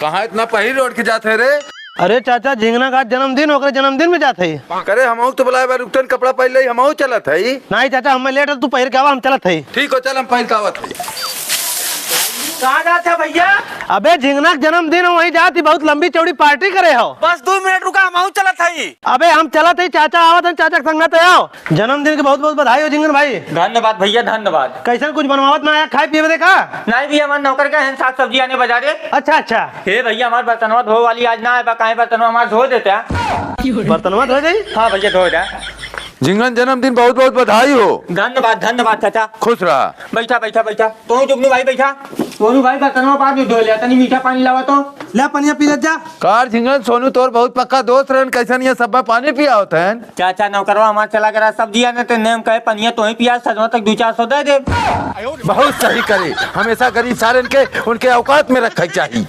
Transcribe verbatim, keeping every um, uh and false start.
कहाँ इतना पहिर ओढ़ के जात है रे? अरे चाचा, झिंगना का आज जन्मदिन, ओकरे जन्मदिन में जात है। करे, हमहू तो बुलाए बा, रुकतन, कपड़ा पहिर ले, हमहू चलत है। नहीं चाचा, हमें लेट है, तू पहिर के आवा, हम चलत है। ठीक हो, चल, हम पहिर के आवत है। कहाँ जात है भैया? अबे, झिंगना के जन्मदिन हो, वहीं जात ही, बहुत लंबी चौड़ी पार्टी करे हो। बस दो मिनट रुका, हमहू चलत है। अबे, हम चलत है, चाचा आवत है, चाचा के संगत है, आओ। जन्मदिन के बहुत बहुत बधाई हो झिंगन भाई। धन्यवाद भैया, धन्यवाद। कैसन, कुछ बनवावत ना आया खाए पिए बदे का? नहीं भैया, हमार नौकर का है, साग सब्जी आने बाजारे। अच्छा अच्छा। हे भैया, हमार बर्तनवा धोए वाली आज ना आए बा, काहे बर्तनवा हमार धो देता? बर्तनवा धो जाई? हाँ भैया, धो दे। झिंगन जन्मदिन बहुत बहुत बधाई हो। धन्यवाद, धन्यवाद चाचा। खुश रहा। बैठा, बैठा, बैठा। तू जुगनू भाई बैठा। सोनू भाई, बर्तनवा बाद में धो ले, तनी मीठा पानी लावा तो। ले पनिया पी ले जा। कार झिंगन, सोनू तोर बहुत पक्का दोस्त रहन, कैसन ये सब में पानी पियावत हन? चाचा, नौकरवा हमार चला गया सब्जी आने, ते नेम कहे पनिया तोही पिया, सजवा तक दो चार सौ दे दे। बहुत सही करे, हमेशा गरीब सारन के उनके औकात में रखे के चाही।